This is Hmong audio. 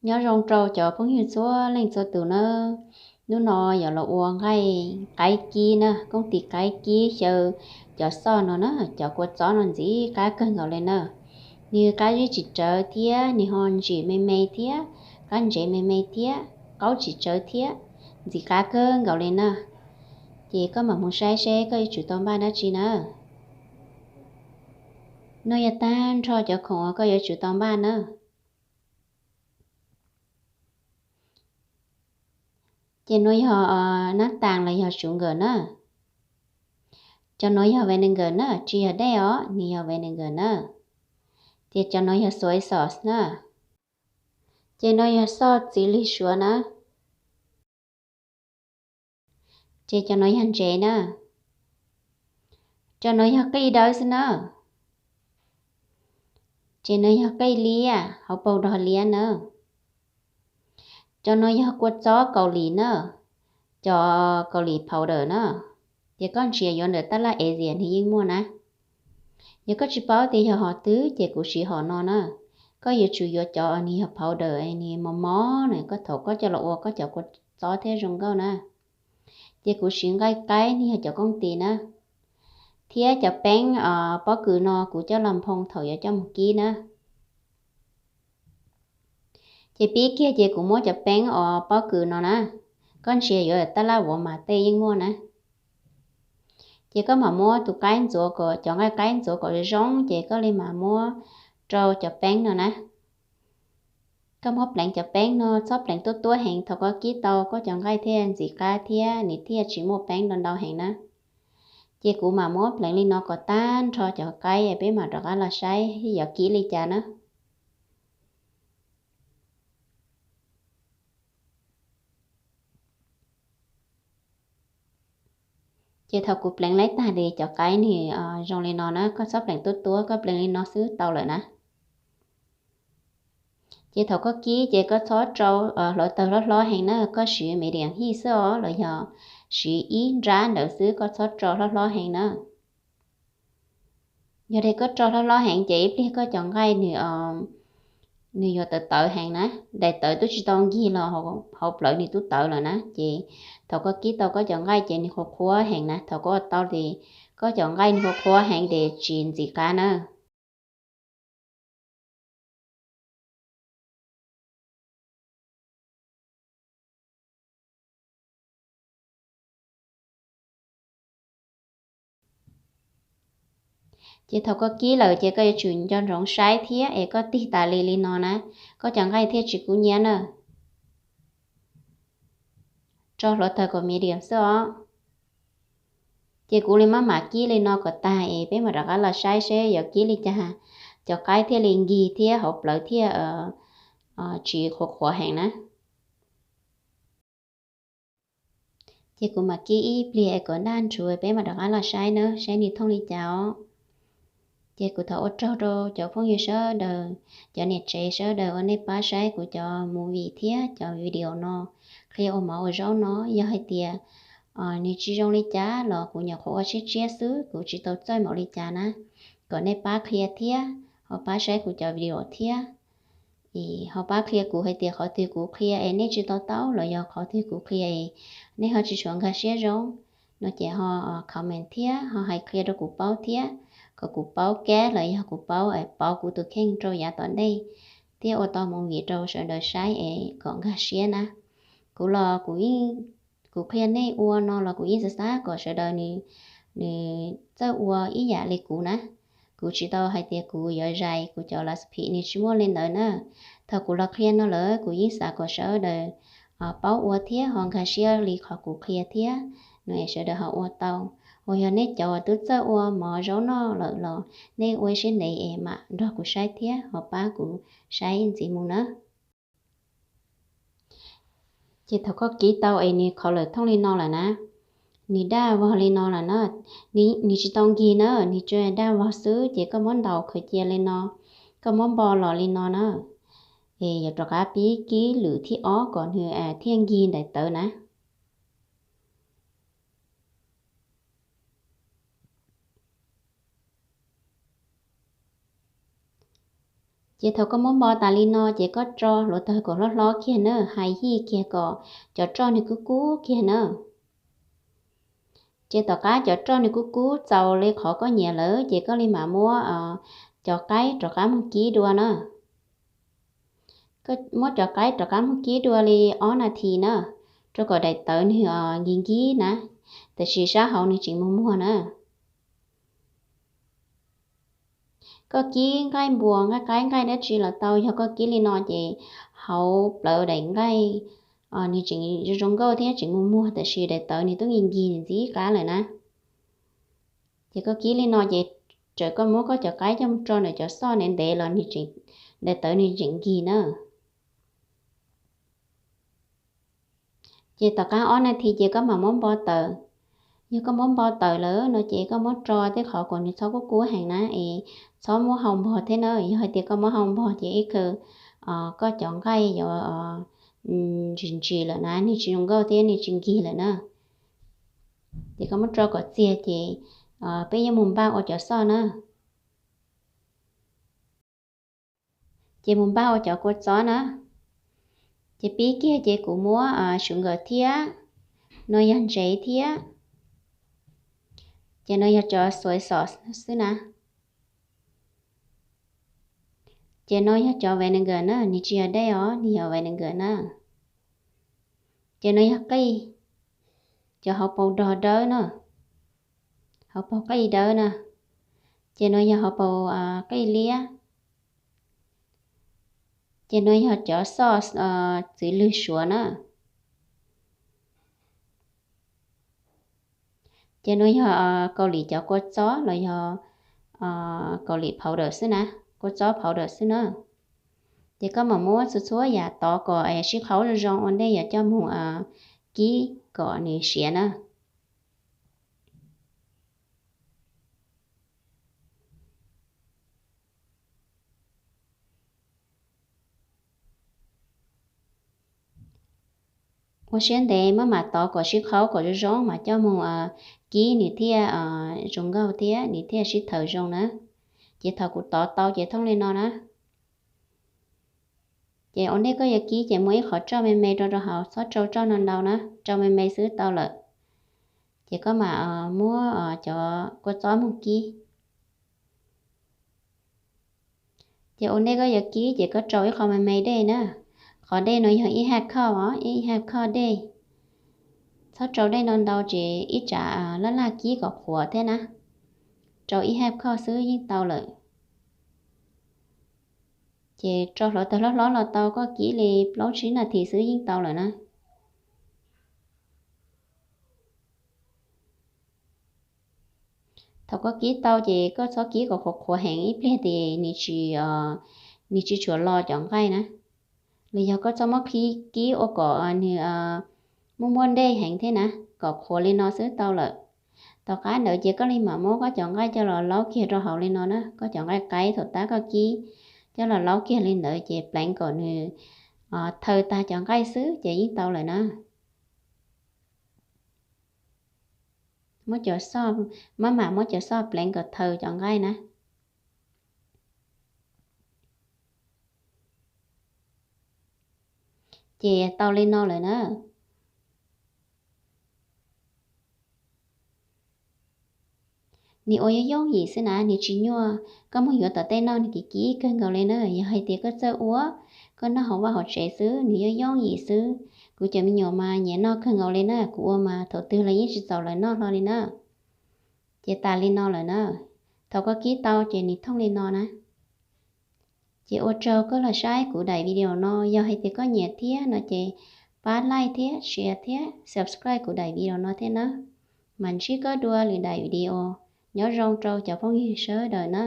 Nyob zoo rau cov phooj ywg txhua leej txhua tus nawb. Hnub no yuav los ua nqaij qaib kib na, kooj tis qaib kib xyaw cov xoj no na, cov kua txob no ntxim qab kawg nkaus li na. Nws qab zib tsis tsawv thiab nws ho ntsim me me thiab, qab ntsev me me thiab, qaub tsis tsawv thiab, ntxim qab kawg nkaus li na. Ces koj mam mus saib seb koj yuav tsum tau npaj dab tsi na. No yog tag nrho cov khoom uas koj yuav tsum tau npaj na. Ces no yog nab tas los yog sugar na. Cov no yog vinegar na, tsis yog dej os, nws yog vinegar na. Ces cov no yog soy sauce na. Ces no yog xoj txiv lig suav na. Ces cov no yog ntsev na. Cov no yog qij dawb xwb na. Ces no yog qij liab, hauv paus dog liab na. Cov no yog kua txob Kaus Lim na, cov Kaus Lim powder na. Ces koj ntsia yuav ntawm tab laj Asia nws yeej muaj na. Yog koj tsis paub tias yog hom twg ces kuv siv hom no na. Koj yuav tsum yuav cov nws yog powder nws mos mos na, koj thaum koj coj los ua koj cov kua txob thiaj zoo nkauj na. Ces kuv siv nqaij qaib nws yog cov kooj tis na, thiab cov peeb pob kws no kuv coj los nphoo thaum yuav coj mus kib na. Ces pib kiag ces kuv muab cov peeb os pob kws no na, koj ntsia yuav tab laj Walmart tej yeej muaj na. Ces koj mam muab tus qaib ntxuav kom, cov nqaij qaib ntxuav kom zoo zoo ces koj li mam muab rau cov peeb no na. Koj muab pleev cov peeb no, txhob pleev tuab tuab heev, thaum koj kib tau koj cov nqaij thiaj ntxim qab thiab nws thiaj tsis muaj peeb ntau ntau heev na. Ces kuv mam muab pleev li no kom tag nrho cov qaib, peb mam rov qab los saib yuav kib li cas na. Ces thaum kuv pleev laib tag li cov qaib nws zoo li no na, koj txhob pleev tuab tuab, koj pleev li no xwb tau lawm na. Ces thaum koj kib ces koj txhob rau hluav taws hlob hlob heev na, koj siv medium heat xwb os, los yog siv ib nrab ntawd xwb, koj txhob rau hlob hlob heev na. Yog li koj rau hlob hlob heev ces ib pliag koj cov nqaij nws, nws yuav tawv tawv heev na, daim tawv twb tsis tau nkig los hauv plawv nws twb tawv lawm na. Ces thaum koj kib tau koj cov nqaij ces nws qhuav qhuav heev na, thaum koj ua tau ces koj cov nqaij nws qhuav qhuav heev ces tsis ntxim qab na. Ces thaum koj kib lawm ces koj yuav tsum nco ntsoov saib thiab es koj tig tas li li no na, koj cov nqaij thiaj tsis kub nyiab na. Rau hluav taws kom medium xwb os. Ces kuv li maj mam kib li no kom tag es peb mam rov qab los saib seb yuav kib li cas, cov qaib thiaj li nkig thiab hauv plawv thiaj tsis qhuav qhuav heev na. Ces kuv mam kib ib pliag es kom daj ntshuv peb mam rov qab los saib na, saib nws thooj li cas os. Ces kuv thov ua tsaug rau cov phooj ywg sawv daws, cov niam tsev sawv daws uas nej pab saib kuv cov movie thiab cov video no, qhia ua mov ua zaub no. Yog hais tias nws tsis zoo li cas los kuv nyuam qhuav ua tshiab tshiab xwb, kuv tsis tau txawj npaum li cas na. Kom nej pab qhia thiab ho pab saib kuv cov video thiab. Es ho pab qhia kuv hais tias qhov twg kuv qhia es nej tsis to taub los yog qhov twg kuv qhia es nej ho tsis tshua nkag siab zoo no ces ho comment thiab ho hais qhia rau kuv paub thiab, kom kuv paub kab los yog kuv paub pauv kuv tus kheej rau yav tom ntej thiab ua tau movie rau sawv daws saib es kom nkag siab na. Kuv los kuv qhia nej ua no los kuv yeej xav xav kom sawv daws nws txawj ua ib yam li kuv na. Kuv tsis tau hais tias kuv yuav zais kuv cov recipe, nws tsis muaj li ntawd na. Thaum kuv los qhia no lawm kuv yeej xav kom sawv daws paub ua thiab ho nkag siab li qhov kuv qhia thiab no es sawv daws ho ua tau. Uas yog nej cov uas twb txawj ua mov zaub noj lawm los nej ua ib siab ntev es mam nrog kuv saib thiab ho pab kuv saib ntxiv mus na. Ces thaum koj kib tau es nws qhov lawm thooj li no lawm na, nws daj vog li no lawm na, nws tsis tau nkig na, nws tsuas daj vog xwb ces koj muab ntaus khaws cia li no, koj muab npo los li no na, es yuav rov qab pib kib lwm thib ob kom nws thiaj nkig daim tawv na. Ces thaum koj muab npo tas li no ces koj tso hluav taws kom hlob hlob kiag na, hais yij kiag kom cov roj nws kub kub kiag na. Ces tom qab cov roj nws kub kub txaus li qhov koj nyiam lawm ces koj li mam muab cov qaib rov qab mus kib dua na. Koj muab cov qaib rov qab mus kib dua li ob nas this na, rau kom daim tawv nws nkig nkig na, tiam sis sab hauv nws tseem muag muag na. Koj kib nqaij npua, nqaij qaib, nqaij dab tsi los tau, yog koj kib li no ces hauv plawv daim nqaij nws tseem zoo zoo nkauj thiab tseem muag muag, tiam sis daim tawv nws twb nkig nkig ntxim qab lawm na. Ces koj kib li no ces txawm koj muab koj cov qaib coj mus tso ntawm cov xoj ntev ntev los daim tawv nws tseem nkig na. Ces tom qab ob nas this ces koj mam muab npo tawm. Yog koj muab npo tawm lawm no ces koj muab tso tej qhov kom nws txhob kub kub heev na, es txhob muab hau npog thiab na. Yog hais tias koj muab hau npog ces ib khaws koj cov nqaij yuav ntsis ntsis lawm na, nws tsis zoo nkauj thiab nws tsis nkig lawm na. Ces koj muab tso kom txiag ces peb yuav mus npaj ua cov xoj na. Ces mus npaj ua cov kua txob na. Ces pib kiag ces kuv muab sugar thiab, no yog ntsev thiab, ces no yog cov soy sauce xwb na. Ces no yog cov vinegar na, nws tsis yog dej os, nws yog vinegar na. Ces no yog qij, cov hauv paus dog dawb na, hauv paus qij dawb na. Ces no yog hauv paus qij liab. Ces no yog cov sauce txwv lwg suav na. Ces no yog Kaus Lim cov kua txob los yog Kaus Lim powder xwb na, kua txob powder xwb na. Ces koj mam muab txhua txhua yam tov kom sib qhaub zoo zoo ua ntej yuav coj mus kib kom nws siav na. Ua siab ntev, maj mam tov kom sib qhaub kom zoo zoo mas coj mus kib nws thiaj zoo nkauj thiab nws thiaj sib thaws zoo na. Ces thaum kuv tov tau ces thooj li no na. Ces ua ntej koj yuav kib ces muab ib qho roj me me rau rau hauv, txhob rau roj no ntau na, rau me me xwb tau lawm. Ces koj mam muab cov kua txob mus kib. Ces ua ntej koj yuav kib ces koj rau ib qho me me dej na. Qhov dej no yog ib hab khoj os, ib hab khoj dej. Txhob rau dej ntau ntau ces ib tsam laj laj kib kom qhuav thiab na. Rau ib hab khoj xwb yeej tau lawm. Ces rau hluav taws hlob hlob los tau, koj kib li plaub tsib nas this xwb yeej tau lawm na. Thaum koj kib tau ces koj txhob kib kom qhuav qhuav heev, ib pliag ces nws tsis, nws tsis tshua lo cov nqaij na. Los yog koj txhob muab kib ua kom nws muaj muaj dej heev thiab na, kom qhuav li no xwb tau lawm. Tom qab ntawd ces koj li mam muab koj cov nqaij coj los laub kiag rau hauv li no na, koj cov nqaij qaib thaum tab koj kib coj los laub kiag li ntawd ces pleev kom nws thaw tag cov nqaij xwb ces yeej tau lawm na. Muab cov xoj, maj mam muab cov xoj pleev kom thaw cov nqaij na. Ces tau li no lawm na. Nws ua yooj yooj yim xwb na, nws tsis nyuaj. Koj mus yuav tom tej noj nws kim kim kawg nkaus li na. Yog hais tias koj txawj ua, koj noj hauv vaj hauv tsev xwb, nws yooj yooj yim xwb. Kuv cov me nyuam mas nyiam noj kawg nkaus li na, kuv ua mas thaum twg los yeej tsis txaus lawv noj hlo li na. Ces tas li no lawm na. Thaum koj kib tau ces nws thooj li no na. Ces ua tsaug koj los saib kuv daim video no, yog hais tias koj nyiam thiab no ces pab like thiab share thiab subscribe kuv daim video no thiab na. Mam ntsib koj dua lwm daim video. Nyob zoo rau cov phooj ywg sawv daws na.